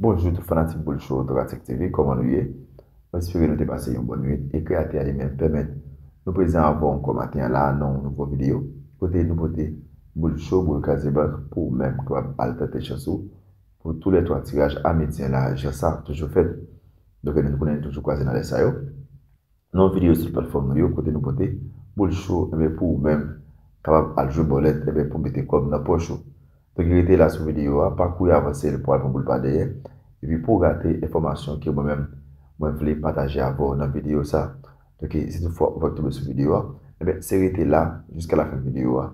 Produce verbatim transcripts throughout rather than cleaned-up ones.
Bonjou tout fanatik Boul Show Otoratik T V, kòman nou ye? Mwen espere nou te pase yon bòn nwit e Kreyatè a li menm pèmèt nou prezan avè w ankò maten an la nan yon nouvo videyo kote nou pote boul cho, boul kraze bank pou ou menm kapab al tante chans ou pou tou lè twa tiraj a medyen la jan sa toujou fèt. Donk nou konnen nou toujou kwaze nan lè sa yo. Nan videyo sou platfòm nou yo kote nou pote boul cho enben pou ou menm kapab al jwe bòlèt enben pou mete kòb nan pòch ou. Donk rete la sou videyo a, pa kouri avanse l pou al pran boul pa dèyè epi pou w rate enfòmasyon ke mwen menm mwen vle pataje avè w nan videyo sa. Donk si toutfwa ou fèk tonbe sou videyo a, enben se rete la jiska lafen videyo a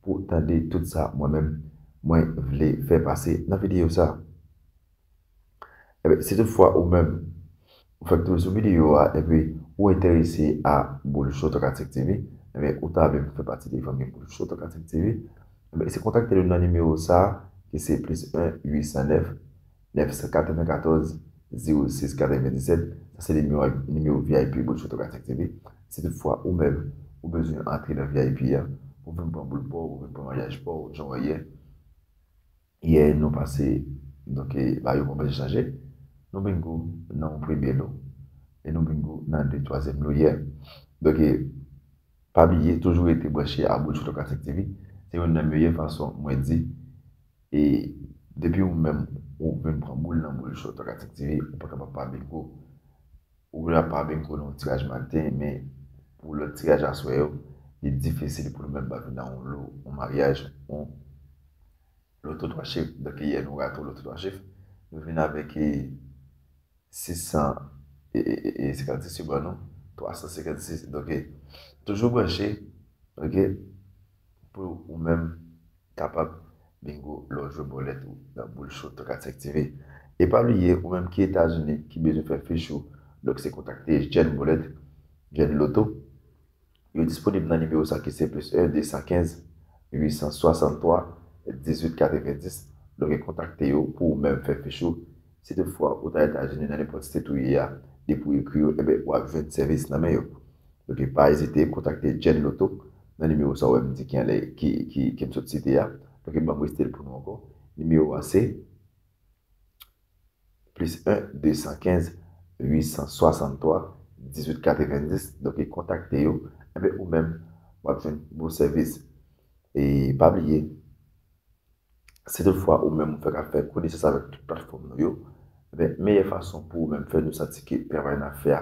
pou w tande tout sa mwen menm mwen vle fè pase nan videyo sa. Enben si toutfwa ou menm ou fèk tonbe sou videyo a epi ou enterese a boul cho Tokatèk T V, enben ou ta vle fè pati de fanmi boul cho Tokatèk T V, enben se kontakte nou nan nimewo sa ki se plis en uit san nèf nèf san katrevenkatòz zewo sis katrevenndisèt. Sa se nimewo V I P boul cho Tokatèk T V. Si toutfwa ou menm ou bezwen antre nan V I P a pou vin pran boul pa w, pou vin pran maryaj pa w, jan w wè yè, yè nou pase donk ba yo konpè chanje. Nou bingo nan yon premye lo e nou bingo nan de twazyèm lo yè. Donk pa bliye toujou rete branche a boul cho Tokatèk T V. Se youn nan meyè fason mwen di e depi ou menm ou vin pran boul nan boul cho Tokatèk T V ou pa kapab pa bingo. Ou la pa bingo nan yon tiraj maten men pou lòt tiraj aswè yo li difisil pou nou menm pa vin nan yon lo, yon maryaj, yon loto twa chif. Donk yè nou rate yon loto twa chif. Nou vin avèk sis san e senkannsis yo ban nou twa san senkannsis. Donk toujou branche, ok, pou ou menm kapab bingo lè w jwe bòlèt ou nan boul cho Tokatèk T V. E pa bliye ou menm ki Etazini ki bezwen fè fich ou, donk se kontakte Jèn Bòlèt, Jèn Loto. Yo disponib nan nimewo sa ki se plis en de san kenz uit san swasanntwa dizuit katrevenndis. Donk kontakte yo pou ou menm fè fich ou. Si toutfwa ou ta Etazini nan nenpòt state ou ye a, depi w ekri yo enben w ap jwenn sèvis nan men yo. Donk pa ezite kontakte Jèn Loto nan nimewo sa w wè m di ki anlè ki ki ki m sot site a. Donk ban m resite l pou nou ankò. Nimewo a se plis en de san kenz uit san swasanntwa dizuit katrevenndis. Donk kontakte yo enben ou menm w ap jwenn bon sèvis. E pa bliye si toutfwa ou menm ou fèk ap fè konesans avèk tout platfòm nou yo, enben meyè fason pou ou menm fè nou santi ke travay n ap fè a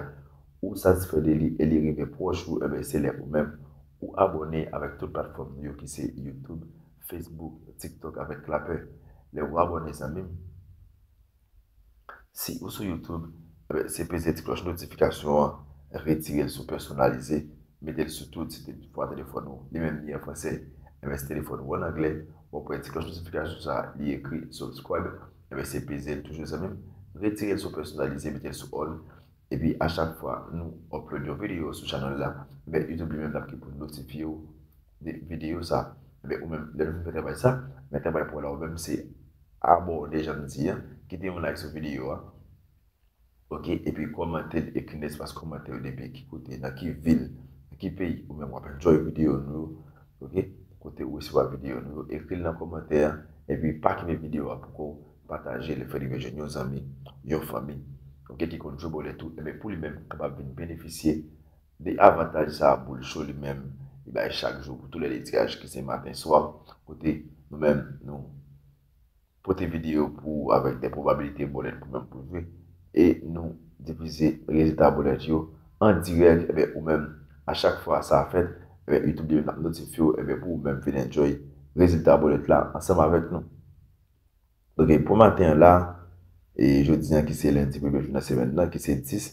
ou satisfè de li e li rive pwòch ou enben se lè ou menm ou abòne avèk tout platfòm nou yo ki se YouTube, Facebook, TikTok avèk Clapper. Lè ou abòne zanmi m, si ou sou YouTube, enben se peze ti klòch notifikasyon an, retire l sou pèsonalize, mete l sou tout si toutfwa telefòn ou li menm li an fransè, enben si telefòn ou an anglè, w ap wè ti klòch notifikasyon sa li ekri subscribe, enben se peze l toujou zanmi m, retire l sou pèsonalize mete l sou all. Epi a chak fwa nou upload yon videyo sou channel la, enben YouTube li menm l ap gen pou notifye w de videyo sa. Enben ou menm lè nou fin fè travay sa, men travay pou w la ou menm se abòne jan m di an, kite yon like sou videyo a. Ok, epi kòmante l, ekri nan espas kòmantè yo depi ki kote, nan ki vil, nan ki peyi ou menm w ap enjoy videyo nou yo. Ok, kote ou resevwa videyo nou yo, ekri l nan kòmantè a. Epi pa kenbe videyo a pou kò w, pataje l, fè l rive jwenn yon zanmi, yon fanmi, ok, ki konn jwe bòlèt tou, enben pou li menm kapab vin benefisye de avantaj sa a boul cho li menm li bay chak jou pou tou lè de tiraj ki se maten swa, kote nou menm nou pote videyo pou ou avèk de pwobabilite bòlèt pou menm pou jwe e nou difize rezilta bòlèt yo an dirèk enben ou menm a chak fwa sa fèt enben YouTube li menm l ap notifye w enben pou ou menm vin enjoy rezilta bòlèt la ansanm avèk nou. Donk pou maten an la e jodi an ki se lendi premye jou nan semèn nan ki se dis,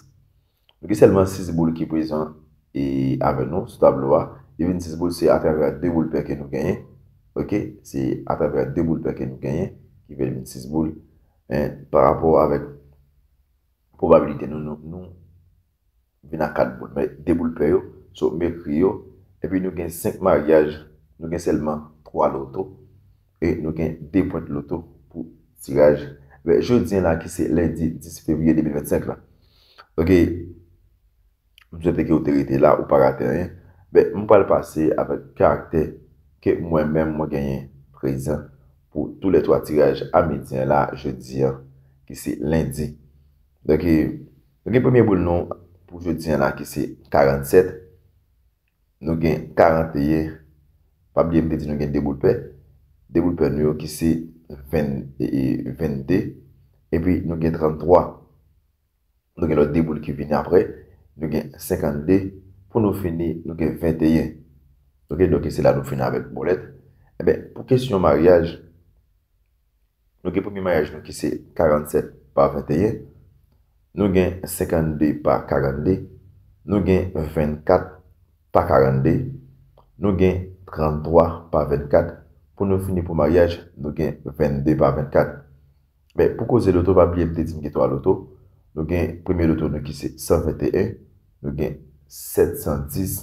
nou gen sèlman sis boul ki prezan e avè nou sou tablo a. Li vin sis boul se atravè de boul pè ke nou genyen. Ok, se atravè de boul pè ke nou genyen ki fè l vin sis boul. Men parapò avèk pwobabilite nou nou nou vin a kat boul men de boul pè yo, so m ekri yo. Epi nou gen senk maryaj, nou gen sèlman twa loto e nou gen de pwent loto pou tiraj. Men jodi an la ki se lendi dis fevriye de mil vennsenk la. Ok, m swete ke ou te rete la ou pa rate anyen. Men m pral pase avèk karaktè ke mwen menm mwen genyen prezan pou tou lè twa tiraj a midi an la jodi an. ki se lendi. Donk, e, nou gen premye boul nou pou jodi a la ki se karannsèt. Nou gen karanteyen. Pa bliye m te di nou gen de boul pè. De boul pè nou yo ki se ven, e, e, vennde. Epi nou gen tranntwa. Nou gen lòt de boul ki vini apre. Nou gen senkannde. Pou nou fini, nou gen venteyen. Oke, donk se la nou fini avèk bòlèt. Enben, pou kesyon maryaj, nou gen premye maryaj nou ki se karannsèt pa venteyen. Nou gen senkannde pa karannnde. Nou gen vennkat pa karannnde. Nou gen tranntwa pa vennkat. Pou nou fini pou maryaj, nou gen vennde pa vennkat. Men pou koze loto, pa bliye m te di m gen twa loto. Nou gen premye loto nou ki se san venteyen, nou gen sèt san dis,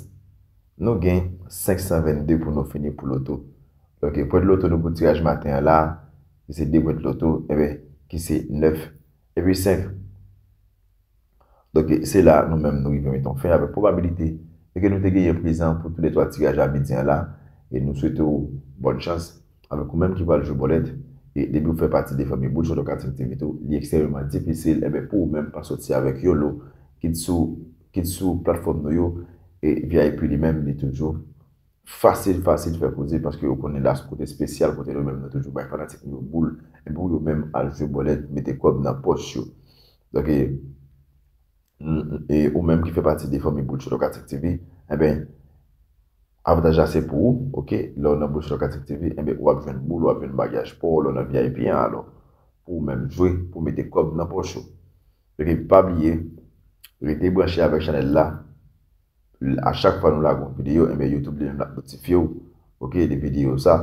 nou gen senk san vennde pou nou fini pou loto. Donk, pwent loto nou pou tiraj maten an la, ki se de pwent loto, enben, ki se nèf epi senk. Donk, se la nou menm nou rive met yon fen avèk pwobabilite ke nou te genyen prezan pou toulètwa tiraj a midi an la, e nou swete w bòn chans avèk ou menm ki pral jwe bòlèt, e depi w fè pati de fanmi Boul Sou Lokatif T V tou, li ekstrèmeman difisil, enben, pou ou menm pa soti avèk yon lo, kit sou, kit sou platfòm nou yo, e V I P li menm, li toujou fasil, fasil fè koze, paske yo konnen la se kote espesyal, kote nou menm nou toujou bay fanatik nou yo boul, e pou yo menm al jwe bòlèt, mete kòb nan pòch yo. Donk, e, e ou menm ki fè pati de fanmi Boul Sou Lokatif T V, enben, avantaj la se pou ou, oke? Lè w nan Boul Sou Lokatif T V, enben, w ap jwenn boul, w ap jwenn maryaj pa w, lè w nan V I P an, alò, pou ou menm jwe, pou mete kòb nan pòch ou. Epi pa bliye, rete branche avèk chanèl la. A chak fwa nou lage yon videyo, enben, YouTube li menm l ap notifye w, oke, de videyo sa.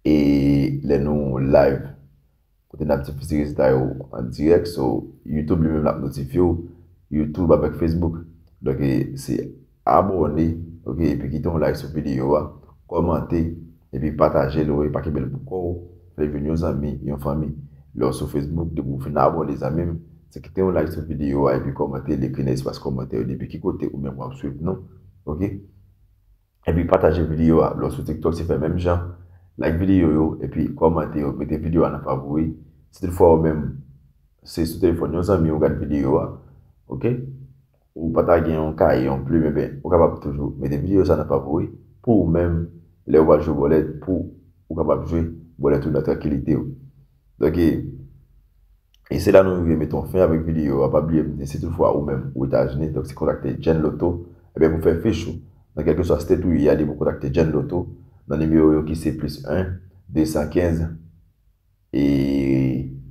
E lè nou live, kote n ap difize rezilta yo an dirèk, so, YouTube li menm l ap notifye w, YouTube avèk Facebook. Donk, e, se abòne, oke, epi kite yon like sou videyo a, kòmante, epi pataje l, wi, pa kenbe l pou kò w, fè l vin yon zanmi, yon fanmi. Lè w sou Facebook, depi w fin abòne, zanmi m, se kite yon like sou videyo a, epi kòmante, l ekri nan espas kòmantè yo, depi ki kote ou menm w ap swiv nou, oke? Epi pataje videyo a. Lè w sou TikTok, se fè menm jan. Like videyo yo, epi kòmante yo, mete videyo a nan favori. Si toutfwa ou menm, se sou telefòn yon zanmi ou gad videyo a, oke? Ou pa ta gen yon kaye, yon plim, enben, ou kapab toujou mete videyo sa nan favori pou ou menm, lè ou pral jwe bòlèt, pou ou kapab jwe bòlèt ou nan trankilite w. Donk, e, e se la nou rive mete yon fen avèk videyo a. Pa bliye m di, si toutfwa ou menm ou Etazini, donk se kontakte Jen Loto, enben, pou fè fich ou, nan kèlkeswa state ou ye a, depi w kontakte Jen Loto, nan nimewo yo ki se plis en, de san kenz, e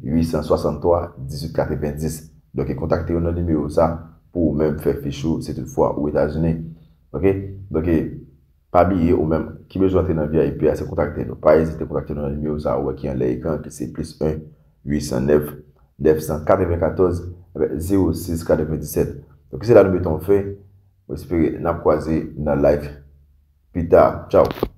uit san swasanntwa, dizuit katrevendis. Donk, kontakte yo nan nimewo sa pou ou menm fè fich ou, si toutfwa ou Etazini. Oke? Donk, pa bliye, ou menm ki bezwen antre nan V I P a, se kontakte nou. Pa ezite kontakte nou nan nimewo sa ou wè ki anlè ekran, ki se plis en, uit san nèf, nèf san katrevenkatòz, zewo sis katrevendisèt. Donk, se la nou mete yon fen. Mwen espere n ap kwaze nan live pita. Tchaw!